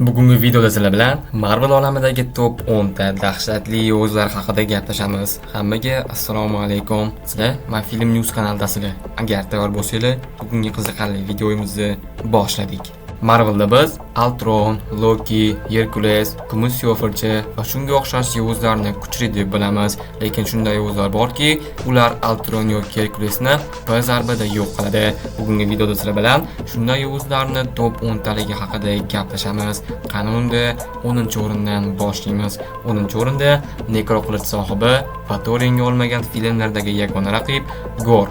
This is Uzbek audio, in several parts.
Bugungi videoda sizlar bilan Marvel olamidagi top 10 ta dahshatli yovuzlar haqida gaplashamiz. Hammaga assalomu alaykum. Sizlar My Film News kanalidasizlar. Agar tayyor bo'lsanglar, bugungi qiziqarli videomizni boshladik. Marvelda biz Ultron, Loki, Hercules, Kumush Syoferchi va shunga o'xshash yovuzlarni kuchli deb bilamiz. Lekin shunday yovuzlar borki, ular Ultron yoki Herculesni bir zarbada yo'q qiladi. Bugungi videoda sizlar bilan shunday yovuzlarni top 10 taligi haqida gaplashamiz. Qani unda 10-o'rindan boshlaymiz. 10-o'rinda Nekroqilich sohibi va Thor yenga olmagan filmlardagi yagona raqib Gor.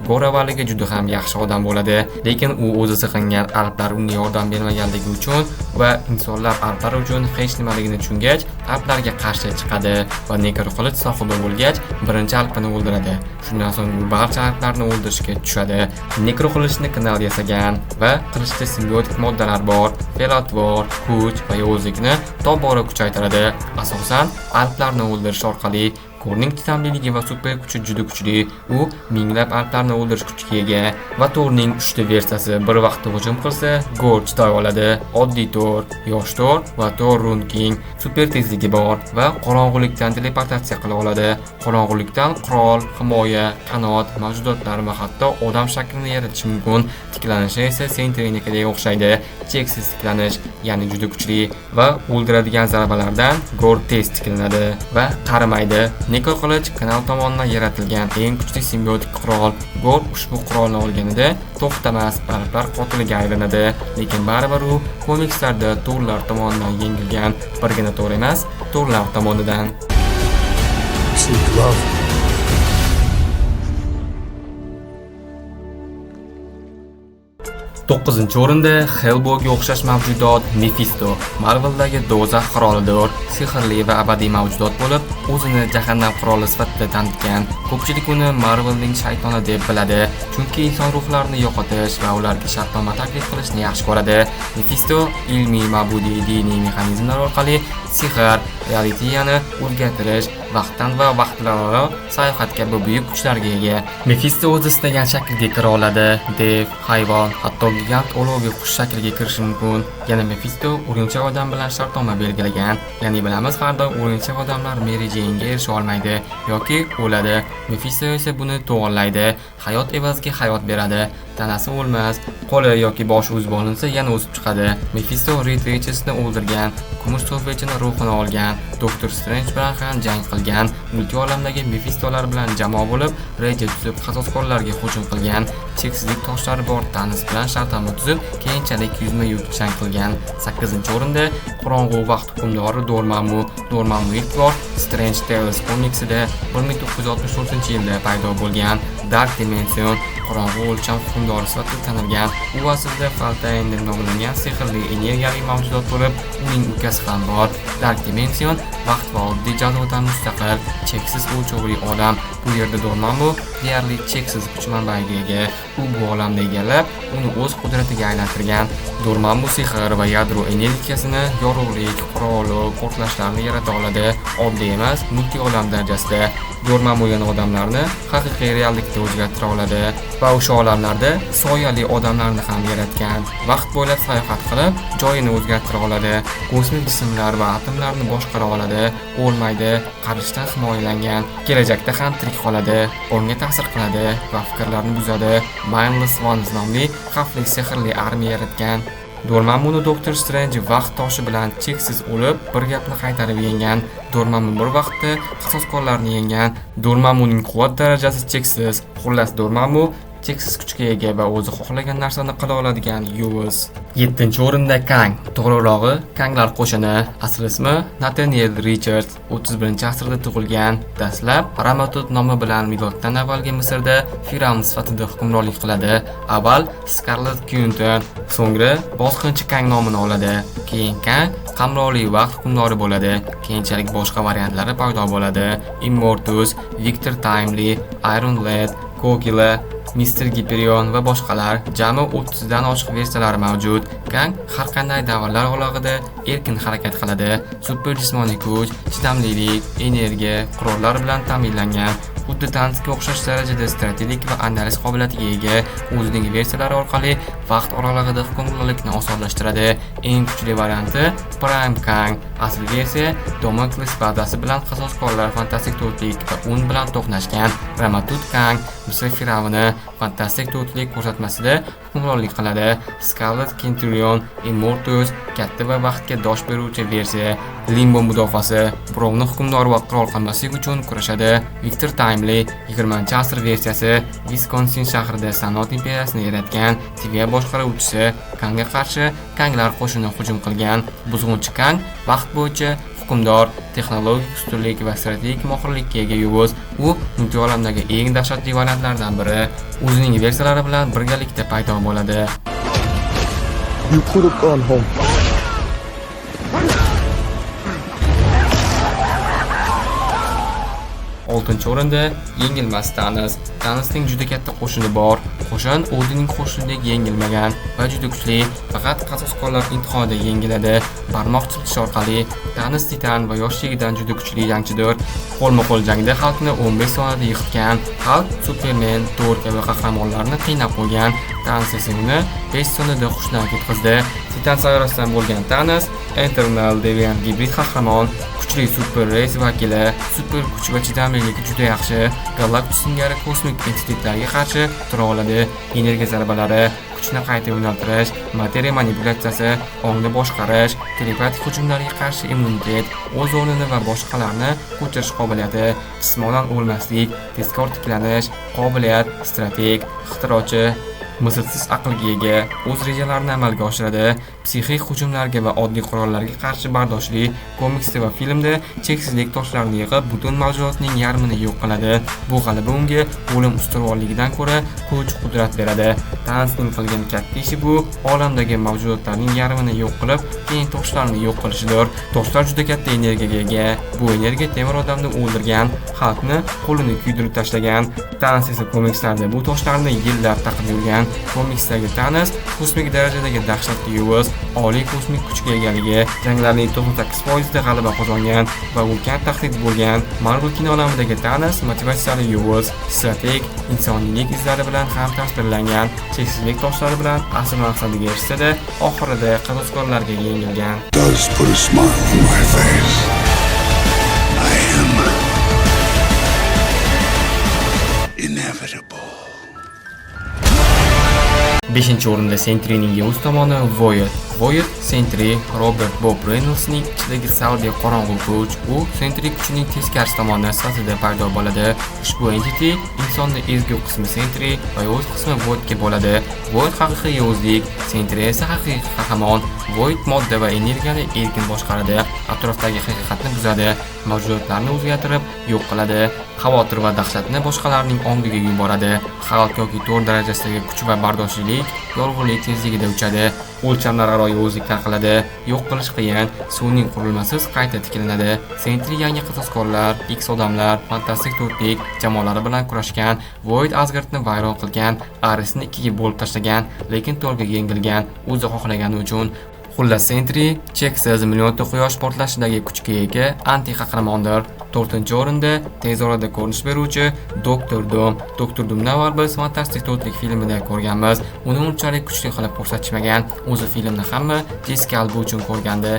Gor avvaliga juda ham yaxshi odam bo'ladi, lekin u o'zi sig'ingan alplar unga yordam bermaganligi uchun va insonlar alplar uchun hech nimaligini tushungach, alplarga qarshi chiqadi va nekroqilich sohibi bo'lgach, birinchi alpini o'ldiradi. Shundan so'ng u barcha alplarni o'ldirishga tushadi. Nekroqilichni Knal yasagan va qilichda simbiotik moddalar bor, felatvor, kuch va yovuzlikni tobora kuchaytiradi. Asosan alplarni o'ldirish orqali. Gorning chidamliligi va super kuchi juda kuchli. U minglab alplarni o'ldirish kuchiga ega va Thorning 3 ta versiyasi bir vaqtda hujum qilsa, Gor chiday oladi. Oddiy Thor, yosh Thor va Thor Rune King super tezligi bor va qorong'ulikdan teleportatsiya qila oladi. Qorong'ulikdan qurol, himoya, qanot, mavjudotlar va hatto odam shaklini yaratish mumkin. Tiklanishi esa Sentrynikidek o'xshaydi. Cheksiz tiklanish, ya'ni juda kuchli va o'ldiradigan zarbalardan Gor tez tiklanadi va qarimaydi. Nekroqilich Knal tomonidan yaratilgan eng kuchli simbiotik qurol. Gor ushbu qurolni olganida to'xtamas alplar qotiliga aylanadi, lekin baribir u komikslarda Thorlar tomonidan yengilgan. Birgina Thor emas, Thorlar tomonidan. Seek love. 9-o'rinda Hellboyga o'xshash mavjudot Mephisto, Marveldagi do'zax qirolidir. Sehrli va abadiy mavjudot bo'lib, o'zini jahannam qiroli sifatida tanitgan. Ko'pchilik uni Marvelning shaytoni deb biladi, chunki inson ruhlarini yo'qotish va ularga shartnoma taklif qilishni yaxshi ko'radi. Mephisto ilmiy, ma'budiy, diniy mexanizmlar orqali sehr, realitiyani o'zgartirish, vaqtdan va vaqtlararo sayohat kabi buyuk kuchlarga ega. Mephisto o'zi istagan shaklga kira oladi. Dev, hayvon, hatto gigant olovli qush shakliga kirishi mumkin. Yana Mephisto o'rinchak odam bilan shartnoma belgilagan. Ya'ni bilamiz, har doim o'rinchak odamlar Mary Jane'ga erisha olmaydi yoki o'ladi. Mephisto esa buni to'g'rilaydi. Hayot evaziga hayot beradi. Tanasi o'lmas, qo'li yoki boshi uzib olinsa yana o'sib chiqadi. Mephisto Reed Richardsni o'ldirgan, Kumush Sofechini ruhini olgan, Doktor Strange bilan ham jang qilgan, multi olamdagi Mephistolar bilan jamoa bo'lib, reja tuzib qasoskorlarga hujum qilgan, cheksizlik toshlari bor Thanos bilan shartnoma tuzib, keyinchalik yuzma-yuz jang qilgan. 8-o'rinda qorong'u vaqt hukmdori Dormammu. Dormammu ilk bor Strange Tales komiksida 1964-yilda paydo bo'lgan. Dark Dimension qorong'u o'lcham hukmdori sifatida tanilgan. U aslida Faltain deb nomlangan sehrli energiyali mavjudot bo'lib, uning ukasi ham bor. Dark Dimension vaqt va oddiy jazodan mustaqil, cheksiz o'lchovli olam. Bu yerda Dormammu deyarli cheksiz kuch manbaiga ega. U bu olamni egallab, uni o'z qudratiga aylantirgan. Dormammu sehr va yadro energiyasini, yorug'lik, quroli, portlashlarni yarata oladi. Oddiy emas, multi olam darajasida. Dormammu yana odamlarni haqiqiy reallikda o'zgartira oladi va o'sha olamlarda soyali odamlarni ham yaratgan. Vaqt bo'ylab sayohat qilib, joyini o'zgartira oladi. Kosmik jismlar va atomlarni boshqara oladi. O'lmaydi, qarishdan himoyalangan. Kelajakda ham tirik qoladi, o'nga ta'sir qiladi va fikrlarni buzadi. Mindless Ones nomli xavfli sehrli armiya yaratgan. Dormammuni Doktor Strange vaqt toshi bilan cheksiz o'lib, bir gapni qaytarib yengan. Dormammu bir vaqtda qasoskorlarni yengan. Dormammuning quvvat darajasi cheksiz. Xullas, Dormammu cheksiz kuchga ega va o'zi xohlagan narsani qila oladigan yovuz. 7-o'rinda Kang, to'g'rirog'i Kanglar qo'shini. Asl ismi Nathaniel Richards, 31-asrda tug'ilgan. Dastlab Ramatot nomi bilan miloddan avvalgi Misrda Firavn sifatida hukmronlik qiladi. Avval Scarlet Quinton, so'ngra bosqinchi Kang nomini oladi. Keyin Kang qamrovli vaqt hukmdori bo'ladi. Keyinchalik boshqa variantlari paydo bo'ladi. Immortus, Victor Timely, Iron Lad, Kokila, Mister Giperion va boshqalar, jami 30 dan oshiq versiyalari mavjud. Kang har qanday davrlar oralig'ida erkin harakat qiladi. Super jismoniy kuch, chidamlilik, energiya, qurollar bilan ta'minlangan. Xuddi Thanosga o'xshash darajada strategik va analiz qobiliyatiga ega. O'zining versiyalari orqali vaqt oralig'ida hukmronlikni osonlashtiradi. Eng kuchli varianti Prime Kang, asl versiya Damocles bazasi bilan qasoskorlar Fantastik to'rtlik va un bilan to'qnashgan. Ramatut Kang, Misr fir'avni, Fantastik to'rtlik ko'rsatmasida hukmronlik qiladi. Scarlet Centurion, Immortus, katta va vaqtga dosh beruvchi versiya. Limbo mudofaasi, birovni hukmdor va qirol qilmaslik uchun kurashadi. Victor Timely, 20-asr versiyasi, Viskonsin shahrida sanoat imperiyasini yaratgan, TVA boshqaruvchisi, Kangga qarshi Kanglar qo'shini hujum qilgan. Buzg'unchi Kang vaqt bo'yicha hukmdor, texnologik ustunlik va strategik mohirlikka ega yovuz. U multiolamdagi eng dahshatli variantlardan biri. O'zining versiyalari bilan birgalikda paydo bo'ladi. You could have gone home. Oltinchi o'rinda yengilmas Thanos. Thanosning juda katta qo'shini bor. Qo'shin Odinning qo'shinidek yengilmagan va juda kuchli, faqat qasoskorlar intihoda yengiladi. Barmoq chilqish orqali Thanos titan va yoshligidan juda kuchli jangchidir. Qo'lma-qo'l jangda Hulkni 15 soniyada yiqitgan. Hulk, Superman, Thor kabi qahramonlarni qiynab qo'ygan. Thanos esa uni 5 soniyada hushdan ketqizdi. Titan sayyorasidan bo'lgan Thanos, Eternal degan gibrid qahramon, kuchli super reys vakili, super kuch va chidamliligi juda yaxshi, Galactus singari kosmik entitetlarga qarshi tura oladi. Energiya zarbalari, kuchni qayta yo'naltirish, materiya manipulyatsiyasi, ongni boshqarish, telepatik hujumlarga qarshi immunitet, o'z o'rnini va boshqalarni ko'chirish qobiliyati, jismonan o'lmaslik, tezkor tiklanish, qobiliyat, strateg, ixtirochi, mislsiz aqlga ega, o'z rejalarini amalga oshiradi, psixik hujumlarga va oddiy qurollarga qarshi bardoshli, komiksda va filmda cheksizlik toshlarini yig'ib, butun mavjudotning yarmini yo'q qiladi. Bu g'alaba unga o'lim ustuvorligidan ko'ra kuch-qudrat beradi. Thanosning qilgan katta ishi bu olamdagi mavjudotlarning yarmini yo'q qilib, keyin toshlarni yo'q qilishidir. Toshlar juda katta energiyaga ega. Bu energiya temir odamni o'ldirgan, Xalkni qo'lini kuydirib tashlagan. Thanos esa komikslarda bu toshlarni yillab taqib yurgan. Komiksdagi Thanos kosmik darajadagi dahshatli yovuz, oliy kosmik kuchga egaligi, janglarning 98% g'alaba qozongan va ulkan tahdid bo'lgan. Marvel kino olamidagi Thanos motivatsiyali yovuz, strateg, insoniylik izlari bilan ham tasvirlangan, cheksizlik toshlari bilan asl maqsadiga erishsa-da, oxirida qasoskorlarga yengilgan. Does put a smile on my face. I am inevitable. 5 o'rinda Sentryning yovuz tomoni Void. Void Sentry Robert Bob Reynoldsning ichidagi salbiy qorong'u kuch. U Sentry kuchining teskarisi tomoni sifatida paydo bo'ladi. Ushbu entity insonni ezgu qismi Sentry va yovuz qismi Voidga bo'ladi. Void haqiqiy yovuzlik, Sentry esa haqiqiy qahramon. Void modda va energiyani erkin boshqaradi, atrofdagi haqiqatni buzadi, mavjudotlarni o'zgartirib yo'q qiladi, xavotir va dahshatni boshqalarning ongiga yuboradi. Xalq yoki Thor darajasidagi kuch va bardoshlilik yorug'lik tezligida uchadi. O'lchamlararo yovuzliklar qiladi, yo'q qilish qiyin, sun'iy qurilmasiz qayta tiklanadi. Sentry yangi qasoskorlar, X odamlar, fantastik to'rtlik jamoalari bilan kurashgan, Void Asgardni vayron qilgan, Aresni ikkiga bo'lib tashlagan, lekin Thorga yengilgan, o'zi xohlagani uchun. Xullas, Sentry cheksiz millionta quyosh portlashidagi kuchga ega anti qahramondir. 4-o'rinda tez orada ko'rinish beruvchi Doktor Doom. Doktor Doomni avval biz Fantastik to'rtlik filmida ko'rganmiz. Uni unchalik kuchli qilib ko'rsatishmagan. O'zi filmni hamma Jessica Alba uchun ko'rgandi.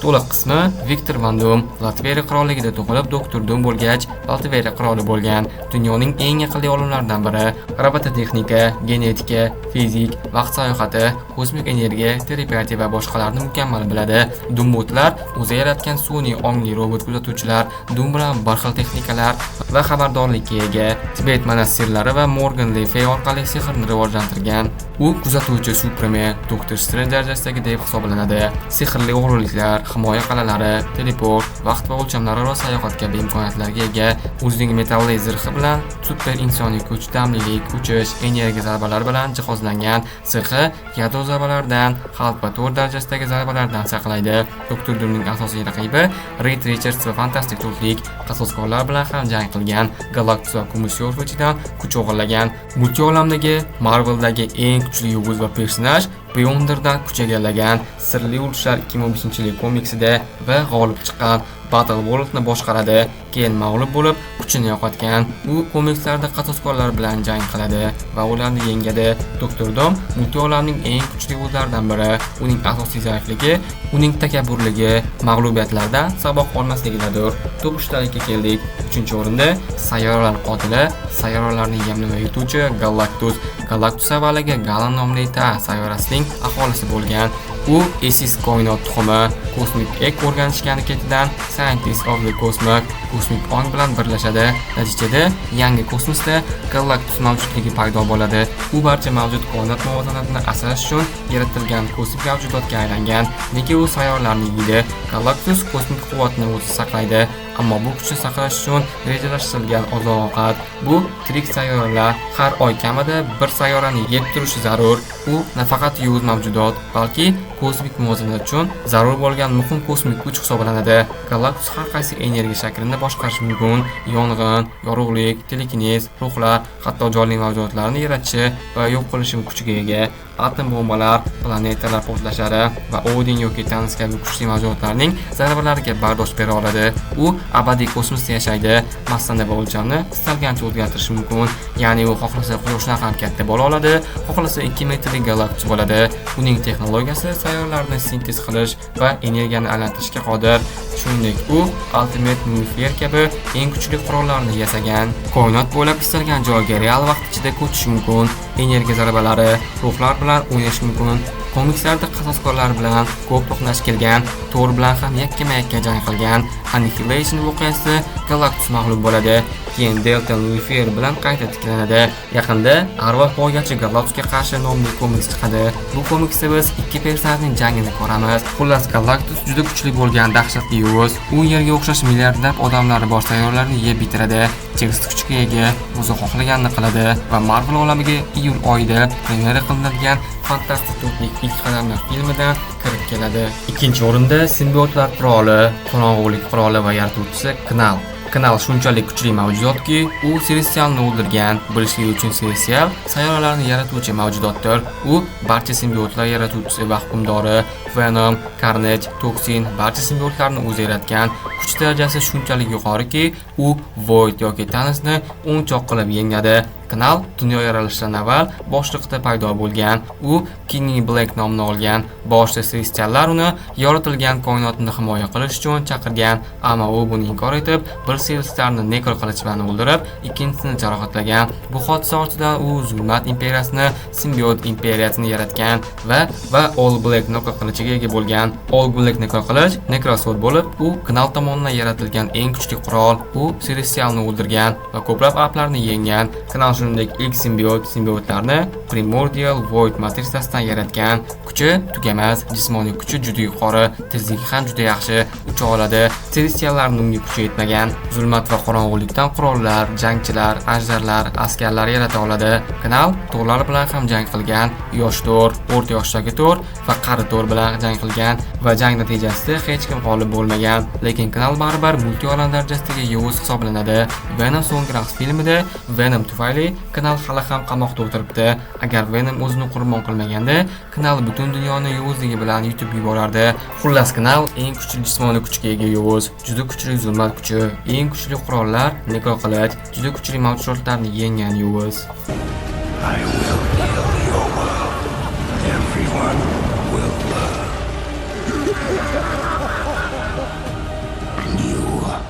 To'liq qismi Viktor Van Doom Latveriya qirolligida tug'ilib, Doktor Doom bo'lgach, Latveriya qiroli bo'lgan. Dunyoning eng aqlli olimlaridan biri. Robototexnika, genetika, fizik, vaqt sayohati, kosmik energiya, telepatiya va boshqalarni mukammal biladi. Doombotlar o'zi yaratgan sun'iy ongli robot kuzatuvchilar, Doom bilan bir xil texnikalar va xabardorlikka ega. Tibet monastirlari va Morgan Le Fay orqali sehrni rivojlantirgan. U kuzatuvchi Supreme, Doktor Strange darajasidagi deb hisoblanadi. Sehrli o'g'riliklar, himoya qal'alari, teleport, vaqt va o'lchamlararo sayohat kabi imkoniyatlarga ega. O'zining metalli zirhi bilan super insoniy kuch, damlilik, uchish, energiya zarbalari bilan jihozlangan. Zirhi yadro zarbalaridan, Xalk va Thor darajasidagi zarbalardan saqlaydi. Doktor Doomning asosiy raqibi Reed Richards va Fantastik to'rtlik qasoskorlar bilan ham jang qilgan. Galactus va Kumush Surferchidan kuch o'g'irlagan. Multiolamdagi Marveldagi eng kuchli yovuz va personaj Beyonderdan kuch egallagan. Sirli urushlar 2005-yil komiksida va g'olib chiqqan. Battle World'ni boshqaradi, keyin mag'lub bo'lib, kuchini yo'qotgan. U komikslarda qasoskorlar bilan jang qiladi va ularni yengadi. Doktor Doom multiolamning eng kuchli o'zlaridan biri. Uning asosiy zaifligi uning takabburligi, mag'lubiyatlardan saboq olmasligidadir. Top 3talikka keldik. 3-o'rinda sayyoralar qotili, sayyoralarni yamlamay yutuvchi Galactus. Galactus avvaliga Galan nomli Ta sayyorasining aholisi bo'lgan. U esiz koinot tuxumi, kosmik ek o'rganishgani ketidan Scientist of the Cosmic, kosmik ong bilan birlashadi. Natijada yangi kosmosda Galactus mavjudligi paydo bo'ladi. U barcha mavjud koinot muvozanatini asrash uchun yaratilgan kosmik mavjudotga aylangan. Nega u sayyoralarni yeydi? Galactus kosmik quvvatni o'zi saqlaydi, ammo bu kuchni saqlash uchun rejalashtirilgan oziq-ovqat. Bu tirik sayyoralar har oy kamida bir sayyorani yeb turishi zarur. U nafaqat yovuz mavjudot, balki kosmik muvozanat uchun zarur bo'lgan muhim kosmik kuch hisoblanadi. Galactus har qaysi energiya shaklini boshqarish mumkin: yong'in, yorug'lik, telekinez, ruhlar, hatto jonli mavjudotlarni yaratishi va yo'q qilishi kuchiga ega. Atom bombalar, planetalar portlashlari va Odin yoki Thanos kabi kuchli mavjudotlarning zarbalariga bardosh bera oladi. U abadiy kosmosda yashaydi, massani va o'lchamni istalgancha o'zgartirishi mumkin. Ya'ni u xohlasa quyoshdan ham katta bo'la oladi, xohlasa 2 metrlik Galactus bo'ladi. Uning texnologiyasi sayyoralarni sintez qilish va energiyani aylantirishga qodir. Shuningdek, u Ultimate Nullifier kabi eng kuchli qurollarni yasagan. Koinot bo'ylab istalgan joyga real vaqt ichida ko'chish mumkin. Energiya zarbalari, ruhlar bilan o'ynash mumkin. Komikslarda qasoskorlar bilan ko'p to'qnash kelgan, Thor bilan ham yakkama-yakka jang qilgan. Annihilation voqeasida Galactus mag'lub bo'ladi. Keyin Delta Nullifier bilan qayta tiklanadi. Yaqinda Arvoh poygachi Galactusga qarshi nomli komiks chiqadi. Bu komiksda biz ikki personajning jangini ko'ramiz. Xullas, Galactus juda kuchli bo'lgan dahshatli yovuz. U Yerga o'xshash milliardlab odamlari bor sayyoralarni yeb bitiradi. Cheksiz kuchga ega, o'zi xohlaganini qiladi va Marvel olamiga iyul oyida premyera qilinadigan Fantastik to'rtlik ilk qadamlar filmidan kirib keladi. 2-o'rinda simbiotlar qiroli, qorong'ulik qiroli va yaratuvchisi Knull. Knull shunchalik kuchli mavjudotki, u Celestialni o'ldirgan. Bilishlik uchun Celestial sayyoralarni yaratuvchi mavjudotdir. U barcha simbiotlar yaratuvchisi va hukmdori. Venom, Carnage, Toxin barcha simbiotlarni o'zi yaratgan. Kuch darajasi shunchalik yuqoriki, u Void yoki Thanosni o'nchoq qilib yengadi. Knull dunyo yaralishidan avval boshliqda paydo bo'lgan. U King in Black nomini olgan. Boshida Celestiallar uni yoritilgan koinotni himoya qilish uchun chaqirgan, ammo u buni inkor etib, bir Celestialni nekro qilich bilan o'ldirib, ikkinchisini jarohatlagan. Bu hodisa ortidan u Zulmat imperiyasini, Simbiot imperiyasini yaratgan va All Black Necro qilichiga ega bo'lgan. All Black Necro qilich Necrosword bo'lib, u Knull tomonidan yaratilgan eng kuchli qurol. U Celestialni o'ldirgan va ko'plab alplarni yenggan. Knull shuningdek ilk simbiotlarni Primordial Void matrisasidan yaratgan. Kuchi tugamas, jismoniy kuchi juda yuqori, tezligi ham juda yaxshi, ucha oladi. Celestiallarning unga kuchi yetmagan. Zulmat va qorong'ulikdan qurollar, jangchilar, ajdarlar, askarlar yarata oladi. Knull Torlar bilan ham jang qilgan. Yosh Tor, o'rta yoshdagi Tor va qari Tor bilan jang qilgan va jang natijasida hech kim g'olib bo'lmagan. Lekin Knull baribir multiolam darajasidagi yovuz hisoblanadi. Venom so'nggi raqs filmida Venom tufayli Knull hali ham qamoqda o'tiribdi. Agar Venom o'zini qurbon qilmaganda, Knull butun dunyoni yovuzligi bilan yutib yuborardi. Xullas, Knull eng kuchli jismoniy kuchga ega yovuz, juda kuchli zulmat kuchi, eng kuchli qurollar, nekro qilich, juda kuchli mavjudotlarni yenggan yovuz. I will kill your world. Everyone will learn. And you will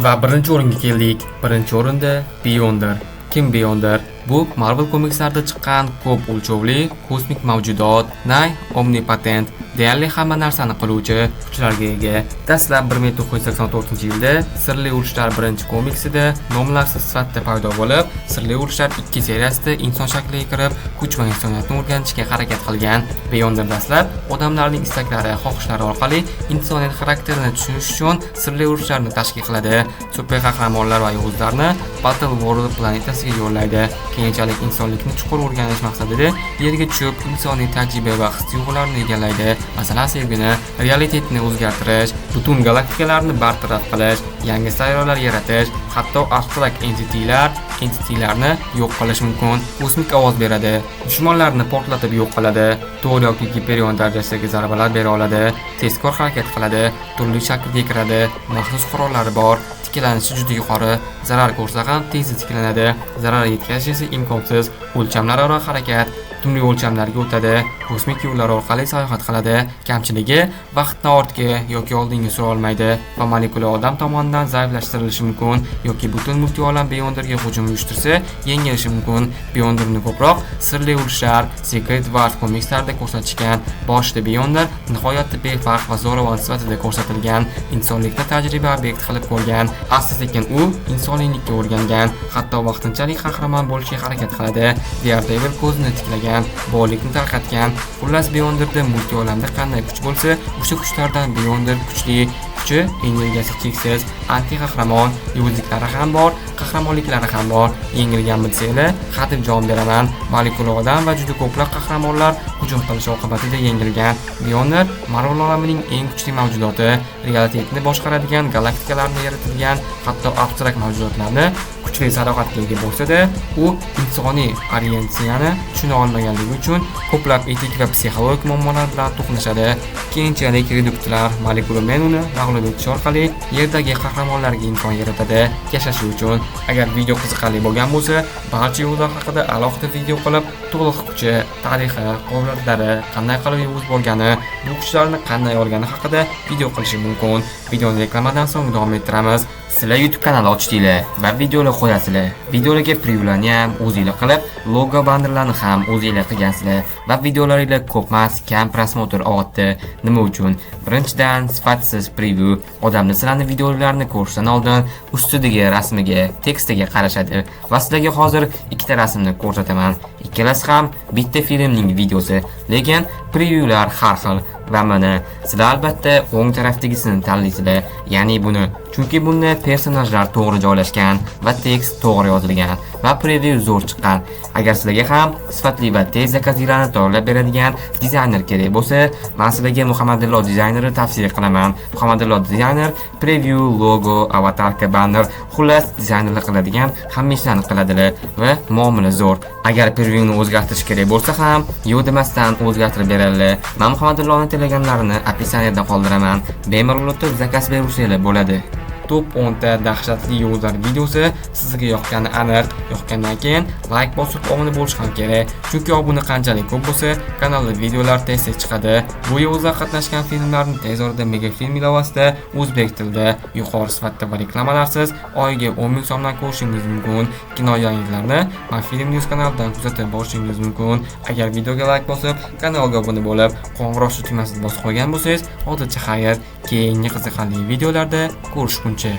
Va birinchi o'ringa keldik. Birinchi o'rinda Beyonder. Kim Beyonder? Bu Marvel komikslarida chiqqan ko'p o'lchovli kosmik mavjudot, nay omnipotent, deyarli hamma narsani qiluvchi kuchlarga ega. Dastlab 1984-yilda Sirli urushlar birinchi komiksida nomlarsiz sifatida paydo bo'lib, Sirli urushlar 2 seriyasida inson shakliga kirib, kuch va insoniyatni o'rganishga harakat qilgan. Beyonder dastlab odamlarning istaklari, xohishlari orqali insoniyat xarakterini tushunish uchun sirli urushlarni tashkil qiladi. Super qahramonlar va yovuzlarni Battle World planetasiga yo'llaydi. Keyinchalik insonlikni chuqur o'rganish maqsadida Yerga tushib, insoniy tajriba va his-tuyg'ularni egallaydi. Masalan, sevgini, realitetni o'zgartirish, butun galaktikalarni bartaraf qilish, yangi sayyoralar yaratish, hatto abstrakt entitylarni yo'q qilish mumkin. Kosmik ovoz beradi, dushmanlarni portlatib yo'q qiladi, Tor yoki Giperion darajasidagi zarbalar bera oladi, tezkor harakat qiladi, turli shaklga kiradi, maxsus qurollari bor, tiklanishi juda yuqori, zarar ko'rsa ham tez tiklanadi, zarar yetkazish esa imkonsiz, o'lchamlararo harakat, turli o'lchamlarga o'tadi, kosmik yo'llar orqali sayohat qiladi. Kamchiligi vaqtni ortga yoki oldinga sura olmaydi va molekula odam tomonidan zaiflashtirilishi mumkin yoki butun multiolam Beyonderga hujum uyushtirsa yengilishi mumkin. Beyonderni ko'proq sirli urushlar, Secret Wars komikslarida ko'rsatishgan. Boshida Beyonder nihoyatda befarq va zo'ravon sifatida ko'rsatilgan, insonlikni tajriba obyekti qilib ko'rgan. Asta-sekin u insoniylikka o'rgangan, hatto vaqtinchalik qahramon bo'lishga harakat qiladi. Daredevil ko'zini tiklagan, boylikni tarqatgan. Xullas, Beyonderda multiolamda qanday kuch bo'lsa, o'sha kuchlardan Beyonder kuchli, kuchi, energiyasi cheksiz, anti qahramon, yovuzliklari ham bor, qahramonliklari ham bor. Yengilgan bilsanglar, hadeb jon beraman. Molekula odam va juda ko'plab qahramonlar hujum qilish oqibatida yengilgan. Beyonder Marvel olamining eng kuchli mavjudoti, realitetni boshqaradigan, galaktikalarni yaratadigan, hatto abstrakt mavjudotlarni kuchli sadoqatga ega bo'lsa-da, u insoniy orientatsiyani tushuna olmaganligi uchun ko'plab etik va psixologik muammolar bilan to'qnashadi. Keyinchalik reduktlar Molekula Men uni mag'lub etish orqali yerdagi qahramonlarga imkon yaratadi yashashi uchun. Agar video qiziqarli bo'lgan bo'lsa, barcha yovuzlar haqida alohida video qilib, to'liq kuchi, tarixi, qobiliyatlari, qanday qilib yovuz bo'lgani, bu kuchlarni qanday olgani haqida video qilishim mumkin. Videoni reklamadan so'ng davom ettiramiz. Sizlar YouTube kanali ochdinglar va videolar qo'yasizlar. Videolarga previewlarni ham o'zinglar qilib, logo bannerlarni ham o'zinglar qilgansizlar va videolaringlar ko'p emas, kam prosmotr olyapti. Nima uchun? Birinchidan, sifatsiz preview. Odamlar sizlarning videolarini ko'rishdan oldin ustidagi rasmiga, tekstiga qarashadi va sizlarga hozir ikkita rasmni ko'rsataman. Ikkalasi ham bitta filmning videosi, lekin previewlar har xil. Va mana sizlar albatta o'ng tarafdagisini tanlaysizlar, ya'ni buni, chunki bunda personajlar to'g'ri joylashgan va tekst to'g'ri yozilgan va preview zo'r chiqqan. Agar sizlarga ham sifatli va tez zakazlarni tayyorlab beradigan dizayner kerak bo'lsa, men sizlarga Muhammadillo dizaynerni tavsiya qilaman. Muhammadillo dizayner preview, logo, avatarka, banner, xullas dizaynerlar qiladigan hamma ishlarni qiladilar va muomala zo'r. Agar previewni o'zgartirish kerak bo'lsa ham, yo'q demasdan o'zgartirib beradilar. Men Muhammadilloni telegramlarini описаниеda qoldiraman. Bemalol o'tib zakaz bersanglar bo'ladi. Top 10 ta dahshatli yovuzlar videosi sizga yoqqani aniq. Yoqqandan keyin like bosib obuna bo'lish ham kerak. Chunki obuna qanchalik ko'p bo'lsa, kanalda videolar tez-tez chiqadi. Bu yovuzlar qatnashgan filmlarni tez orada Mega Film ilovasida o'zbek tilida yuqori sifatda va reklamalarsiz oyiga 10 ming so'mdan ko'rishingiz mumkin. Kino yangiliklarni Mafilm News kanalidan kuzatib borishingiz mumkin. Agar videoga like bosib, kanalga obuna bo'lib, qo'ng'iroq tugmasini bosib qo'ygan bo'lsangiz, hozircha xayr, keyingi qiziqarli videolarda ko'rishguncha.